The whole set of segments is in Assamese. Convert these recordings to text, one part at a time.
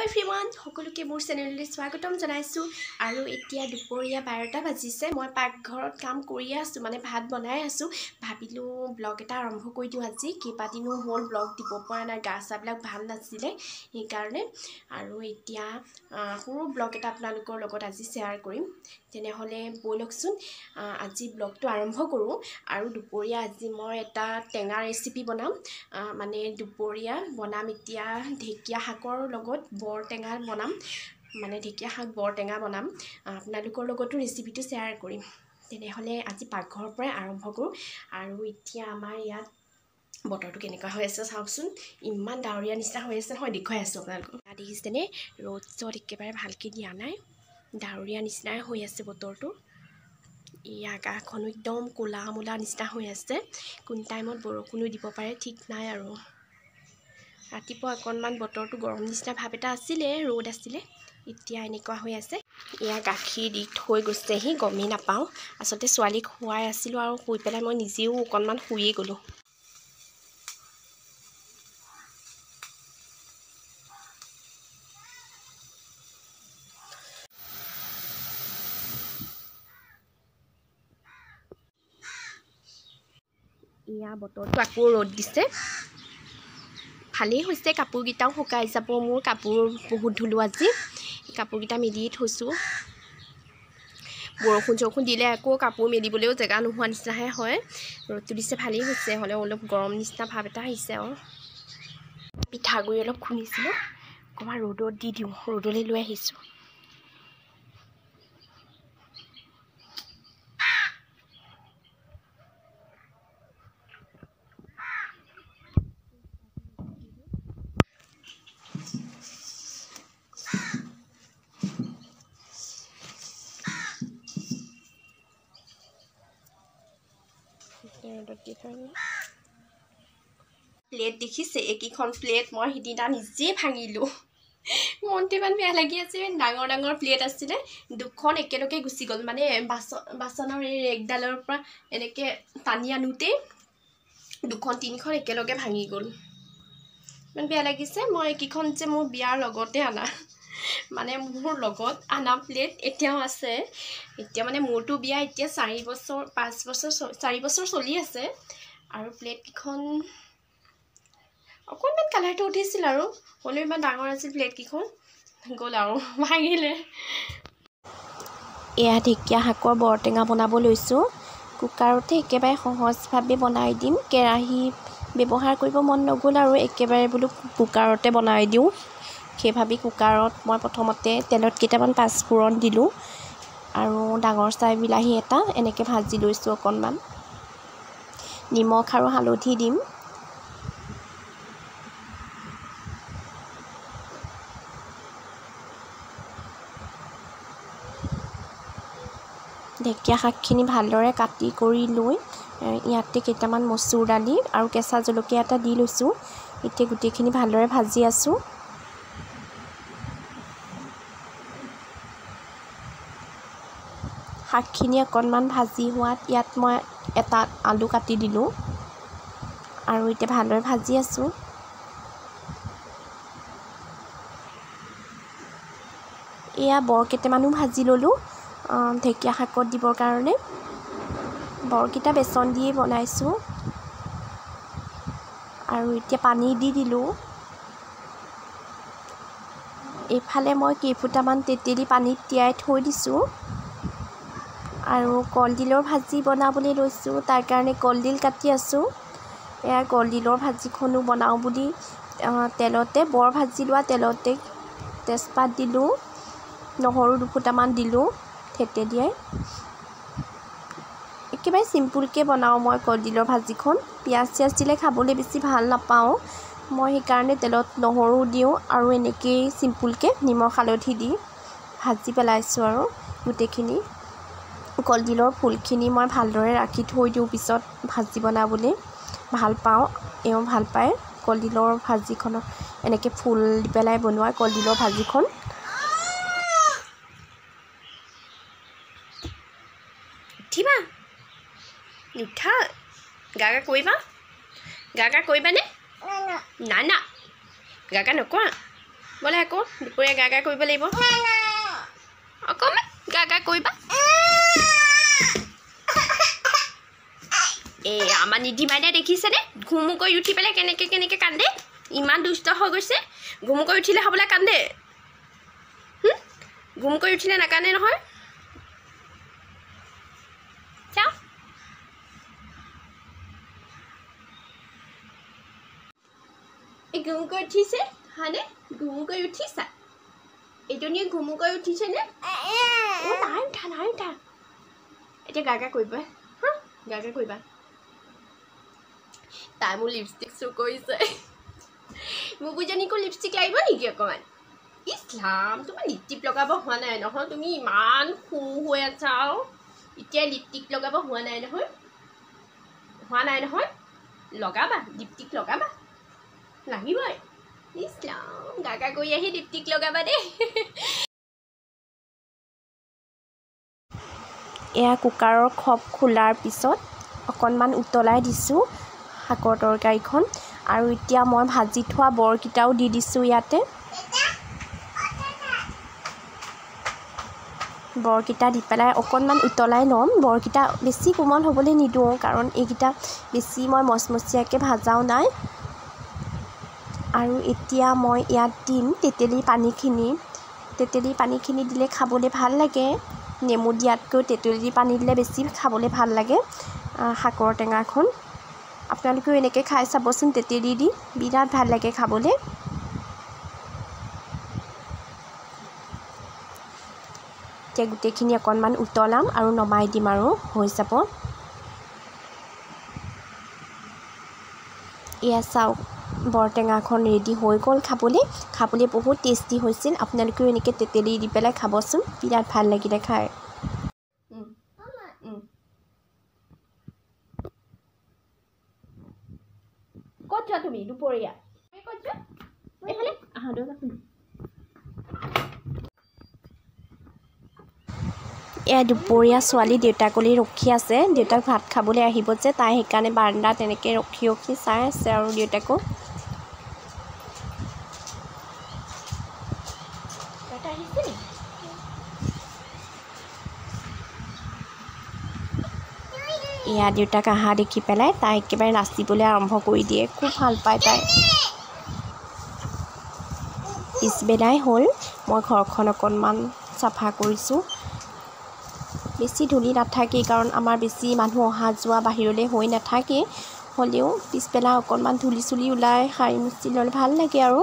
এভৰিৱান, সকলোকে মোৰ চেনেললৈ স্বাগতম জনাইছোঁ। আৰু এতিয়া দুপৰীয়া 12টা বাজিছে। মই পাকঘৰত কাম কৰিয়ে আছোঁ, মানে ভাত বনাই আছোঁ। ভাবিলোঁ ব্লগ এটা আৰম্ভ কৰি দিওঁ। আজি কেইবাদিনো হ'ল ব্লগ দিব পৰা নাই, গা চাবিলাক ভাল নাছিলে সেইকাৰণে। আৰু এতিয়া সৰু ব্লগ এটা আপোনালোকৰ লগত আজি শ্বেয়াৰ কৰিম। তেনেহ'লে ব'লকচোন আজি ব্লগটো আৰম্ভ কৰোঁ। আৰু দুপৰীয়া আজি মই এটা টেঙা ৰেচিপি বনাম, মানে দুপৰীয়া বনাম এতিয়া ঢেকীয়া শাকৰ লগত বৰটেঙা বনাম, মানে ঢেকীয়া শাক বৰটেঙা বনাম। আপোনালোকৰ লগতো ৰেচিপিটো শ্বেয়াৰ কৰিম। তেনেহ'লে আজি পাকঘৰৰ পৰাই আৰম্ভ কৰোঁ। আৰু এতিয়া আমাৰ ইয়াত বতৰটো কেনেকুৱা হৈ আছে চাওকচোন, ইমান ডাৱৰীয়া নিচিনা হৈ আছে নহয়, দেখুৱাই আছোঁ আপোনালোকক। দেখিছেনে ৰ'দ চ'দ একেবাৰে ভালকৈ দিয়া নাই, ডাৱৰীয়া নিচিনাই হৈ আছে বতৰটো। এই আকাশখনো একদম ক'লা মূলা নিচিনা হৈ আছে, কোন টাইমত বৰষুণো দিব পাৰে ঠিক নাই। আৰু ৰাতিপুৱা অকণমান বতৰটো গৰম নিচিনা ভাৱ এটা আছিলে, ৰ'দ আছিলে, এতিয়া এনেকুৱা হৈ আছে। এয়া গাখীৰ দি থৈ গৈছেহি, গমেই নাপাওঁ। আচলতে ছোৱালীক শুৱাই আছিলোঁ আৰু শুই পেলাই মই নিজেও অকণমান শুইয়ে গ'লোঁ। এয়া বতৰটো আকৌ ৰ'দ দিছে, ভালেই হৈছে, কাপোৰকেইটাও শুকাই যাব। মোৰ কাপোৰ বহুত ধুলোঁ আজি, কাপোৰকেইটা মেলি থৈছোঁ। বৰষুণ চৰষুণ দিলে আকৌ কাপোৰ মেলিবলৈও জেগা নোহোৱা নিচিনাহে হয়। ৰ'দটো দিছে ভালেই হৈছে, হ'লেও অলপ গৰম নিচিনা ভাৱ এটা আহিছে। আৰু পিঠাগুড়ি অলপ খুন্দিছিলোঁ, অকণমান ৰ'দত দি দিওঁ, ৰ'দলৈ লৈ আহিছোঁ। প্লেট দেখিছে, এইকেইখন প্লেট মই সিদিনা নিজে ভাঙিলোঁ, মনটো ইমান বেয়া লাগি আছে। ডাঙৰ ডাঙৰ প্লেট আছিলে, দুখন একেলগে গুচি গ'ল। মানে বাচনৰ এই ৰেকডালৰ পৰা এনেকৈ টানি আনোতেই দুখন তিনিখন একেলগে ভাঙি গ'ল, ইমান বেয়া লাগিছে। মই এইকেইখন যে মোৰ বিয়াৰ লগতে আনা, মানে মোৰ লগত আনা প্লেট এতিয়াও আছে। এতিয়া মানে মোৰতো বিয়া এতিয়া 4 বছৰ 5 বছৰ 4 বছৰ চলি আছে। আৰু প্লেটকেইখন অকণমান কালাৰটো উঠিছিল আৰু, হ'লেও ইমান ডাঙৰ আছিল প্লেটকেইখন, গ'ল আৰু ভাঙিলে। এয়া ঢেকীয়া শাকৰ বৰটেঙা বনাব লৈছোঁ। কুকাৰতে একেবাৰে সহজভাৱে বনাই দিম, কেৰাহী ব্যৱহাৰ কৰিব মন নগ'ল আৰু একেবাৰে বোলো কুকাৰতে বনাই দিওঁ। সেই ভাবি কুকাৰত মই প্ৰথমতে তেলত কেইটামান পাঁচফোৰণ দিলোঁ আৰু ডাঙৰ চাই বিলাহী এটা এনেকৈ ভাজি লৈছোঁ অকণমান। নিমখ আৰু হালধি দিম। ঢেকীয়া শাকখিনি ভালদৰে কাটি কৰি লৈ ইয়াতে কেইটামান মচুৰ দালি আৰু কেঁচা জলকীয়া এটা দি লৈছোঁ। এতিয়া গোটেইখিনি ভালদৰে ভাজি আছোঁ। শাকখিনি অকণমান ভাজি হোৱাত ইয়াত মই এটা আলু কাটি দিলোঁ আৰু এতিয়া ভালদৰে ভাজি আছোঁ। এয়া বৰ কেইটামানো ভাজি ল'লোঁ ঢেকীয়া শাকত দিবৰ কাৰণে। বৰকেইটা বেচন দিয়ে বনাইছোঁ। আৰু এতিয়া পানী দি দিলোঁ। এইফালে মই কেইফুটামান তেতেলী পানীত তিয়াই থৈ দিছোঁ। আৰু কলডিলৰ ভাজি বনাবলৈ লৈছোঁ, তাৰ কাৰণে কলডিল কাটি আছোঁ। এয়া কলডিলৰ ভাজিখনো বনাওঁ বুলি তেলতে বৰ ভাজি লোৱা তেলতে তেজপাত দিলোঁ, নহৰু দুফুটামান দিলোঁ থেতেলিয়াই। একেবাৰে চিম্পুলকৈ বনাওঁ মই কলডিলৰ ভাজিখন। পিঁয়াজ চিয়াজ দিলে খাবলৈ বেছি ভাল নাপাওঁ মই, সেইকাৰণে তেলত নহৰু দিওঁ আৰু এনেকৈয়ে চিম্পুলকৈ নিমখ হালধি দি ভাজি পেলাইছোঁ। আৰু গোটেইখিনি কলডিলৰ ফুলখিনি মই ভালদৰে ৰাখি থৈ দিওঁ, পিছত ভাজি বনাবলৈ ভাল পাওঁ, এওঁ ভাল পায় কলডিলৰ ভাজিখনৰ এনেকৈ ফুল দি পেলাই বনোৱা কলডিলৰ ভাজিখন। উঠিবা, নুঠা, গা গা কৰিবা, গা গা কৰিবানে? না না, গা গা নকৰা। ব'লা আকৌ দুপৰীয়া গা গা কৰিব লাগিব, অকণমান গা গা কৰিবা। এই আমাৰ নিধি মাইনাই দেখিছেনে ঘুমুকৈ উঠি পেলাই কেনেকৈ কেনেকৈ কান্দে, ইমান দুষ্ট হৈ গৈছে। ঘুমুকৈ উঠিলে হ'বলা কান্দে, ঘুমকৈ উঠিলে নাকান্দে নহয়। চাওঁ এই ঘুমুকৈ উঠিছে হয়নে? ঘুমুকৈ উঠিছা? এইজনীয়ে ঘুমুকৈ উঠিছেনে? অ' নাই উঠা, নাই উঠা। এতিয়া গা গা কৰিবা, হা গা গা কৰিবা। তাই মোৰ লিপষ্টিক চুৰ কৰিছে। বুবুজনীকো লিপষ্টিক লাগিব নেকি অকণমান? ইছলাম, তোমাৰ লিপষ্টিক লগাব হোৱা নাই নহয়, তুমি ইমান সৰু হৈ আছা আৰু এতিয়া লিপষ্টিক লগাব হোৱা নাই নহয়, হোৱা নাই নহয়। লগাবা লিপষ্টিক লগাবা, লাগিবই। ইছলাম, গা গা কৰি আহি লিপষ্টিক লগাবা দেই। এয়া কুকাৰৰ খপ খোলাৰ পিছত অকণমান উতলাই দিছোঁ শাকৰ তৰকাৰীখন। আৰু এতিয়া মই ভাজি থোৱা বৰকেইটাও দি দিছোঁ ইয়াতে। বৰকেইটা দি পেলাই অকণমান উতলাই ল'ম। বৰকেইটা বেছি কোমল হ'বলৈ নিদিওঁ, কাৰণ এইকেইটা বেছি মই মচমচীয়াকৈ ভাজাও নাই। আৰু এতিয়া মই ইয়াত দিম তেতেলী পানীখিনি। তেতেলী পানীখিনি দিলে খাবলৈ ভাল লাগে, নেমু দিয়াতকৈ তেতেলী পানী দিলে বেছি খাবলৈ ভাল লাগে শাকৰ টেঙাখন। আপোনালোকেও এনেকৈ খাই চাবচোন, তেতেলী দি বিৰাট ভাল লাগে খাবলৈ। এতিয়া গোটেইখিনি অকণমান উতলাম আৰু নমাই দিম আৰু হৈ যাব। এয়া চাওক, বৰটেঙাখন ৰেডি হৈ গ'ল খাবলৈ। খাবলৈ বহুত টেষ্টি হৈছিল। আপোনালোকেও এনেকৈ তেতেলী দি পেলাই খাবচোন, বিৰাট ভাল লাগিলে খাই। ক'ত যোৱা তুমি দুপৰীয়া? ক'ত যোৱা? এইফালে আহা, দৰ্জা খুলি। এয়া দুপৰীয়া ছোৱালী দেউতাকলৈ ৰখি আছে, দেউতাক ভাত খাবলৈ আহিব যে, তাই সেইকাৰণে বাৰান্দাত এনেকৈ ৰখি ৰখি চাই আছে আৰু দেউতাকো। এয়া দেউতাক অহা দেখি পেলাই তাই একেবাৰে নাচিবলৈ আৰম্ভ কৰি দিয়ে, খুব ভাল পায় তাই। পিছবেলাই হ'ল, মই ঘৰখন অকণমান চাফা কৰিছোঁ। বেছি ধূলি নাথাকেই, কাৰণ আমাৰ বেছি মানুহ অহা যোৱা বাহিৰলৈ হৈ নাথাকে। হ'লেও পিছবেলা অকণমান ধূলি চুলি ওলাই সাৰি মুচি ল'লে ভাল লাগে আৰু।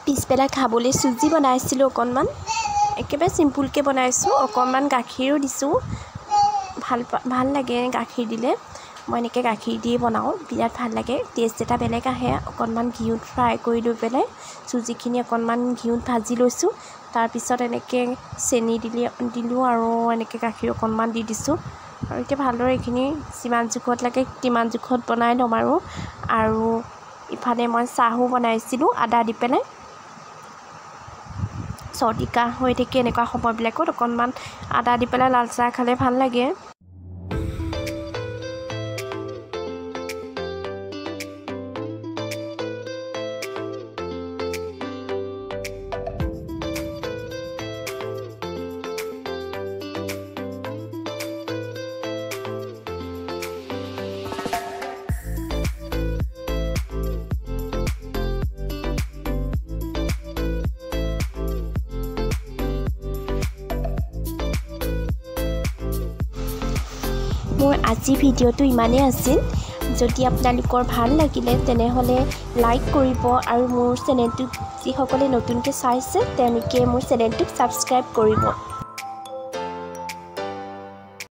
পিছবেলা খাবলৈ চুজি বনাইছিলোঁ অকণমান, একেবাৰে চিম্পুলকৈ বনাইছোঁ। অকণমান গাখীৰো দিছোঁ, ভাল লাগে গাখীৰ দিলে। মই এনেকৈ গাখীৰ দিয়ে বনাওঁ, বিৰাট ভাল লাগে, টেষ্ট এটা বেলেগ আহে। অকণমান ঘিউত ফ্ৰাই কৰি লৈ পেলাই চুজিখিনি অকণমান ঘিউত ভাজি লৈছোঁ। তাৰপিছত এনেকৈ চেনি দিলোঁ আৰু এনেকৈ গাখীৰ অকণমান দি দিছোঁ। আৰু এতিয়া ভালদৰে এইখিনি যিমান জোখত লাগে তিমান জোখত বনাই ল'ম আৰু। আৰু ইফালে মই চাহো বনাইছিলোঁ আদা দি পেলাই। চৰ্দি কাহ হৈ থাকে এনেকুৱা সময়বিলাকত অকণমান আদা দি পেলাই লাল চাহ খালে ভাল লাগে। আজি ভিডিঅ'টো ইমানেই আছিল। যদি আপোনালোকৰ ভাল লাগিলে তেনেহ'লে লাইক কৰিব আৰু মোৰ চেনেলটোক যিসকলে নতুনকৈ চাইছে তেওঁলোকে মোৰ চেনেলটোক ছাবস্ক্ৰাইব কৰিব।